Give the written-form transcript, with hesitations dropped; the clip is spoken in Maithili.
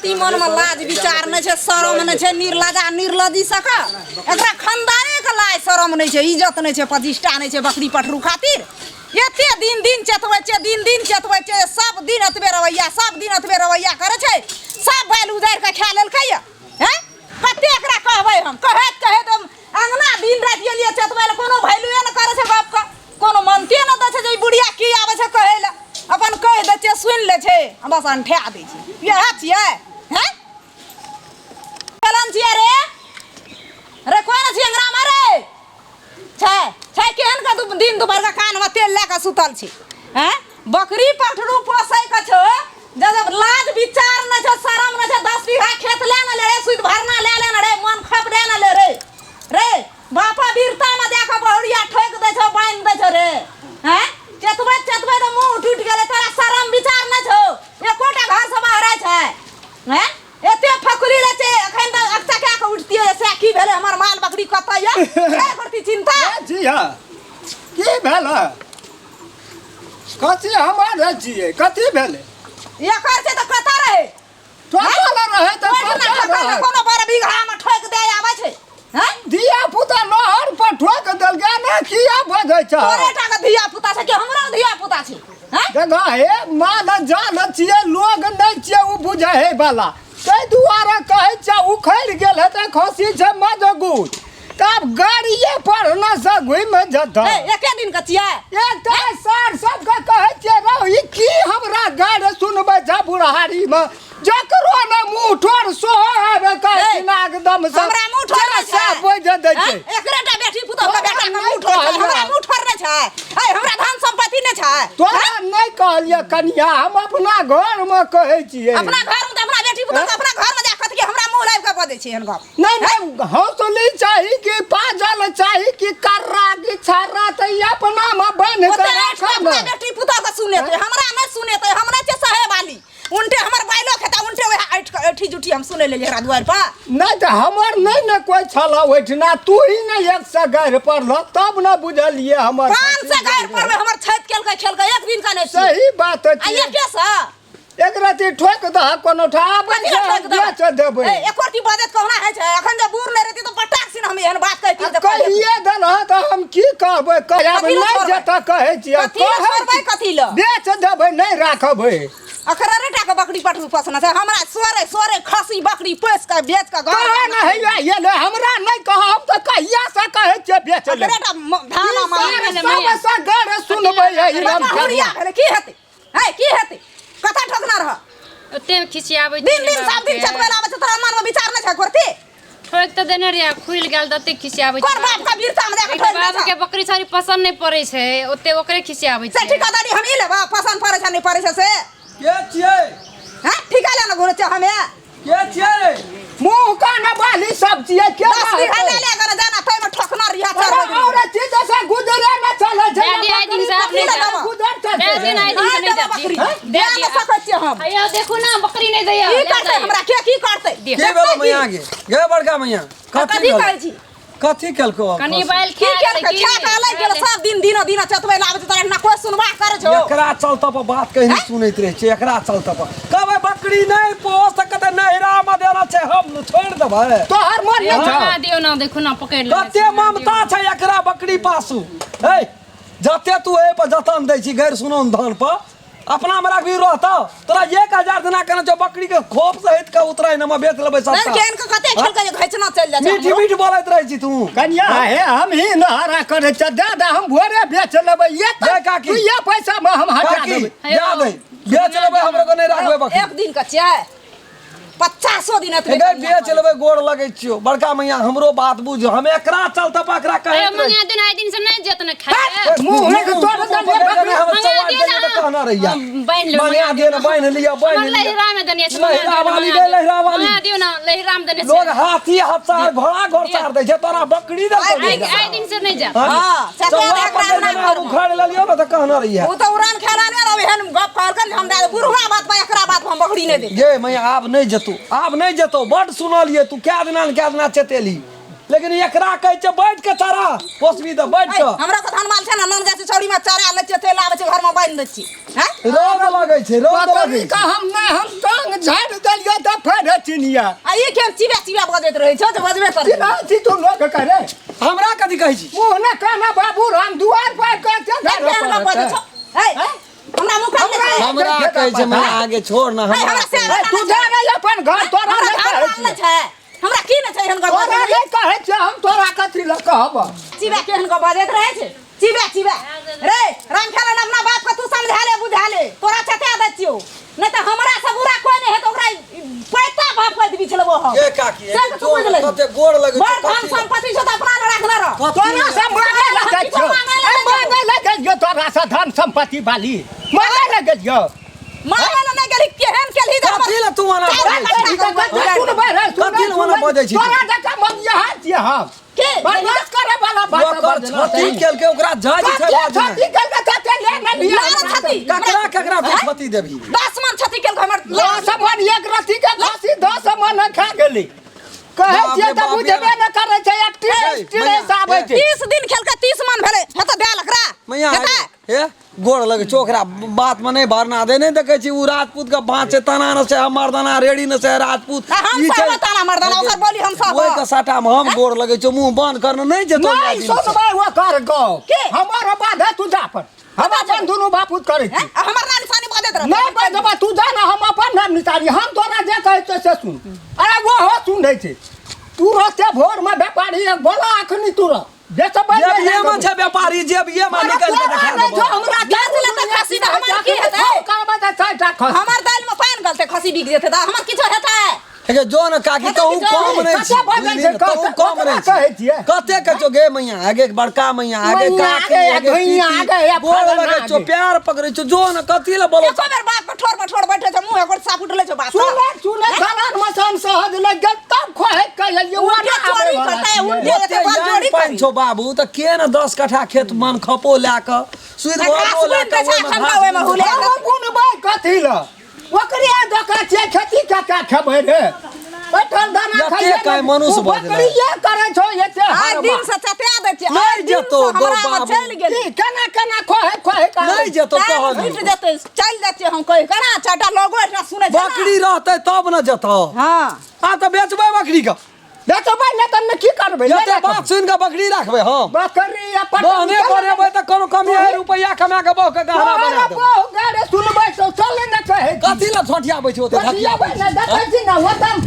रत्ती मनमे लाज विचार नहि छै, शरम नहि छै, निर्लजा निर्लजी सक एकरा खानदाने के लाज शरम नहि छै, इज्जत नहि छै, प्रतिष्ठा नहि छै। बकरी पठरू खातिर एते दिन दिन चेतबै छै, दिन दिन चेतबै छै, सब दिन एतबे रवैया, सब दिन एतबे रवैया करै छै। सब बैल उजाड़ि कऽ खा लेलकै यऽ। हैं, कते एकरा कहबै हम? कहैत कहैत हम अङ्गना दिन राति गेलियै चेतबै लए, कोनो वैल्यूए नहि करै छै गपके, कोनो मानते नहि दै छै जे ई बुढ़िया की आबै छै कहै लए। अपन कहि दै छियै, सुनि लै छै, आ बस अनठा दै छै। इएह छियै? हैं, चलन छियै रे रे, कोइ नहि छियै अङ्गनामे रे? छै छै, केहन के दिन दुपहर के कानमे तेल लए कऽ सुतल छी? हैं, बकरी पठरू पोसै के छौ, जब जब लाज विचार नहि छौ, शरम नहि छौ, 10 बीघा खेत ले ने ले रे, सुध भरना ले ले ने रे, मन खप दे ने ले रे। रे बापा वीरतामे दए कऽ बहुरिया ठोकि दै छौ, बान्हि दै छौ रे। हैं, चेतबैत चेतबैत मुँह टूटि गेलै। तोरा शरम विचार नहि छौ? एकोटा घरसँ बहराइ छै? हैं, एते फकुली लै छै, एखन तऽ अकचका कऽ उठतियै से की भेलै, हमर माल बकरी कतऽ यऽ, छै प्रति चिन्ता? जी हाँ, की भेल? कथी हमारे छियै? कथी भेलै? एकर छै तऽ कतऽ रहै? ठोकल रहै तऽ ओहिठिना कतऽ ठोकल रहै? कोनो बड़ बीघामे ठोकि दे आबै छै? हैं, धिया पुता नहर पर ठोक देलकै ने, किया बजै छ? तोरे टा के धिया पुता छै कि हमरो धिया पुता छै? हैं, देखा हे, माल जाल छियै, लोग नहि छियै ओ बुझै हे वाला। ताहि दुआरे कहै छियै, उखड़ि गेल हेतै, खसी छै मजगूत, तब गाड़िए पर न से घुमि जेतै। ए, एके दिन के छियै? एकटा सार सबके कहै छियै, रौ ई की हमरा गारि सुनबै छै बुढ़ारीमे? जकरो ने मुँह ठोर सोहो आबे कहै ए, छै एकदम से हमरा मुँह ठोर नहि छै? बाजि दै छै। हैं? एकरे टा बेटी पुतोह के बेटा के मुँह ठोर छै, हमरा मुँह ठोर नहि छै? ऐ, हमरा धन संपत्ति नहि छै? तोरा नहि कहलियै कनिया, हम अपना घरमे कहै छियै। अपना घर में तऽ अपना बेटी पुतोह के अपना घर में जा कऽ हमरा मुँह लाबि कऽ बजै छै एहन गप? नहि नहि, हौसली चाही कि पाजल चाही कि कर्रा कि छर्रा, तऽ ई अपनामे बान्हि ओते कऽ राति कऽ राखब। अपना बेटी पुतोह के सुनेतै, हमरा नहि सुनेतै। हम नहि छियै सहे वाली। उनटे हमर बाइलो खेता, उनटे वएह ऐठ कऽ ऐठी जुठी हम सुनै ले एकरा दुआरि पर। नहि तऽ हमर नहि ने कोइ छल ओहिठिना, तू ही ने एक सए गारि पड़ल तब ने बुझलियै हमर। 500 गारि पड़बै, हमर छति केलकै खेलकै, एक दिन का नहि छियै। सही बात आ अछि। एके सए एक रति ठोकि दह कोनो ठाम आबै कथी लए छै, ठोकि देबै? बेच देबै। ए, एको रति बजैत कहुना होइ छै? एखन जे बूढ़ नहि रहती तऽ पटाक सिन हम एहन बात कहिती तऽ कहि देती। कहिए देलह तऽ हम की कहबै? कहब कथी लए नहि छोड़बै? जेतऽ कहै छियै। कथी लए कहै छोड़बै? छी, कथी लए? बेच देबै, नहि राखबै। अखरे टा के बकरी पठरू पोसना छै हमरा? सोरे सोरे खसी बकरी पोस के बेच के घर कहे ने हैया ये ले, हमरा नहि कह, हम तऽ कहिया से कहै छियै बेच ले। अखरे टा धान आ माल। सब से गर सुनबै है ई राम। बहुरिया भेलै, की हेतै? है, की हेतै? कतऽ ठोकना रह? ओते खिसियाबै दिन दिन सब दिन चतबै आबै छै, तोरा मनमे विचार नहि छै करती? ठोकि तऽ देने रहियै, खुलि गेल तऽ ओते खिसियाबै कोन बाप का वीरता में जाके ठोकि दै बाबू के छै? बकरी छड़ी पसंद नहि पड़ै छै, ओते ओकरे खिसियाबै से छै। ठिकादारी हम ई लेबै, पसंद पड़ै छै नहि पड़ै छै से? के छियै? हैं, ठीका ले ने घुरै छै हमे। के छियै? मुँह कान बाली सब छियै के? 10 बीघा ले ले कर जाना, तैमे ठोकना रिहा अरे चढ़बै। और चीज से गुजरे न चले छै। दे दी, आइ दिन से आब कथी नहि लए जायब। देबऽ? गुजर दे चलते दिन आइ दिन से नहि नहि देबै जायब। बकरी दे दे दी। नहि सकै छियै हम। अयो देखू ना, बकरी नहि दैया। की करतै हमरा के? की करतै? दे। के भेलो मैया के? गे बड़का मैया, कथी कथी भेलो? कहै छी? कथी केलको? कनी बैल की खा केलकै? गेलै की? खा कऽ अलग गेल। सब दिन दिनो दिनो चतबै लाबै छै, तोरा एहिना कोइ सुनवाह करै छौ? एकरा चलते पर बात कहीं नहीं सुनैत रहै छै। एकरा चलते पर कहबै बकरी नहि पोस तऽ कते नहिरा मे देना छै, हम छोड़ि देबै? तोहर मन नहि छौ। मंगा दियौ ना, देखू ना, पकड़ि लेने कते छै। ममता छै एकरा बकरी पासू। हे, जते तू एहि पर जतन दै छी गैर सुनौन धन पर, अपना मे रखबी रहतौ? तोरा 1000 दिना केना छौ, बकरी के खोप सहित के उतराइ न बेच लेबै नहि सबटा। केहन के कते खेलकै जे घैचना चलि जाइ छै मीठ हमरो। मीठ बोलैत रहै छी तू। कनिया हे, हम ही नहरा करे छ, दे दे, हम भोरे बेच लेबै ये। दे काकी। तू ये पैसा में हम हटा काकी देबै। दे दे, बेच लेबै, हमरो के नहि राखबै बकरी। एक दिन के छियै, 50 दिन एतबे। हे गै, बेच लेबै, गोर लगै छियौ बड़का मैया, हमरो बात बुझ, हम एकरा चलते पर एकरा अयो कहैत रहै मंगा दियौ ना, आइ दिन से नहि जेत ने खाय। मुँह एक तोड़ देलियै बकरी। मंगा दियौ ना। कहना रहिया। बान्हि लेबै। मंगा दियौ ना, बान्हि लिअ, बान्हि हमर लिअ। लहिरा में देने छै। लहिरा वाली गै, लहिरा वाली। मंगा दियौ ना, लहिरा में देने छै। लोग हाथी हथसार घोड़ा घोड़सार दै छै, तोरा बकरी देलकौ? आइ आइ दिन से नहि जायब। हाँ, से चौवा तेरे पकड़ि एकरा देना, आब उखाड़ि लेलियौ ने तऽ कहना रहिया। ओ तऽ उड़ान खेला ने रहब, एहन गप कहलकन जे हम दए देब। बुढ़वा बात पर एकरा बात पर हम बकरी नहि देब। गे मैया, आब नहि जेतौ, आब नहि जेतौ। बड्ड सुनलियै, तू कए दिना ने कए दिना चेतेली, लेकिन एकरा कहै छै बैठ के चरा पोसबी तऽ बैठ ऐ, के। हमरा के धन माल छै ने, नन जाइ छै चौरी में चरा लै छियै, तेल आबै छै घर में बान्हि दै छी। हैं? रौद लगै छै, रौद बकरी लगै का छै। हम नहि, हम टांग झाड़ि देलियै तऽ फड़े चिनिया आ ई केहन चिबा चिबा बजैत रहै छौ जे बजबे करै चिन्ह छी तू लोक करे हमरा कथी कहै छी मुँह ने काना बाबू राम दुआर पर के केहन गप बजै छौ है हमरा मुख हमरा हमरा कहै छै मैं आगे छोड़ ना हमरा हमरा से ए, तू जा रे अपन घर तोरा हमरा नहि घर कहै मानले छियै। छै हमरा की नहि छै एहन गप तोरा बजै नहि कहै छियै हम तोरा कथी लए कहब चिबा केहन गप बजैत रहै छै चिबा चिबा रे राम खेलन अपना बाप के तू समझा ले बुझा ले तोरा चता दै छियौ नहि तऽ हमरा से बुरा कोई नहि हेतौ ओकरा पैता भाप कहि देबी छलबो हम ए काकी, से तऽ तू बुझि लेलही। कते गोड़ लगै बड़ छौ, धन कथी? संपत्ति छौ तऽ अपना लग राखने रह तोरा से मांगे लए जाइ छियौ मांगे लए ए, मांगे लए जाइ छियौ तोरा से धन संपत्ति वाली मांगे लए गेलियौ मांगे लए नहि गेलही केहन केलही जे हमर- कथी लए तू एना चारि बजै छी? कट्ठा ई तऽ सुनबै रे, सुनबै, कथी लए ओना बजै छी तू? तोरा जकाँ मंगियाहा छियै हम के? बर्दाश्त करे वाला बात ओकर छती केलकै ओकरा जाज छै बाजनाइ। छती केलकै छती ले ने लिअ लाल छती ककरा ककरा तू छती देबही 10 मन छती केलकै हमर 10 मन एक रत्ती के खसी 10 मन खा गेली कहै बाप छियै रे तऽ बाप बुझबे रे। ने करै छै एक ए, टिरेस आबै छै 30 दिन खेलकै 30 मन भेलै हेतै देल एकरा मैया हेतै हे गोड़ लगे छौ ओकरा बात में नहीं भरना दे नहीं देखे छी उ राजपूत के बाँस छै तना न छै मर्दाना रेडी न छै राजपूत आ हम ई सब छै- ताना मर्दाना, ओकर बोली हम सब। ओहि के साटा में हम गोड़ लगे छौ मुंह बंद करने नहीं जेतो नहीं सुनबै ओकर गप के? हमर बात है तू जा पर हम अपन दुनू बापूत करै छी हैं? आ हमर नाम निशानी बजैत रहत नहीं बजबा तू जा ना हम अपन नाम नितारी हम तोरा जे कहै छियै से सुन अरे वो हो सुनै छै तुरते भोर में व्यापारी एक बोला अखनी तुरत जे सब जेबिये में छै व्यापारी जेबिये में निकल के देखा देबो। हमरा बेच लेतै खस्सी तऽ हमर की हेतै? हमर दालि में पानि गलतै खस्सी बिक जेतै तऽ हमर किछो हेतै हे जो न काकी तहु कम नहि छी कते बजै छै? तहु कम नहि कहै छी छियै? कते कहै छौ गे मैया आगे बड़का मैया आगे मैया, काकी आगे, आगे धुइयाँ, पीती, आगे, या गोड़ फलाना लगै छौ आगे। प्यार पकड़ै छौ जो न कथी लए बोलो एको बेर बाप के ठोर पर ठोर बैठे छौ मुँह एकर साफ उठले छौ बाप के। सुने सुने दलान मसान सहज लग गेल तब खोहे कहियो उल्टे चोरी करतै उल्टे ओते एते बल यान चोरी पानि करी छौ बाबू तऽ के ने 10 कट्ठा खेत मन खपो लए कऽ सुति घास घरो लए बुनि कऽ दै छै, ओहिमे एखन घास ओहिमे बुनि हुले। हम बुनबै कथी लए ओकरे जकाँ छियै खेती कए खेबै रे बैठल दाना जते खाइए काहे मनुष्य बजलै। बकरिये करै छौ एते आइ हरबा। दिन से चते दै छियै नहि आइ दिन जेतौ से गौ हमरा मे बाबू। चलि गेली की केना केना खोहे खोहे के नहि जेतौ टाइम कहल घुटि जेतै चलि जाइ छियै हम कहि केना चारिटा लोगो एहिठिना सुनै छै ने। बकरी रहतै तब ने जेतौ हँ आ तऽ बेचबै बकरी के बेचबै नहि तऽ ने की करबै नहि जते राखबै। बात सुनि कऽ बकरी राखबै हम बकरी आ पटन बहने बनेबै तऽ कोनो कमी है रुपैआ कमा कऽ बहके गहना बना देबै बहु गारे सुनबै तो चले ने कहै छी। कथी लए छोटियाबै छै ओते बतियाबै ने देखै छी ने ओतऽ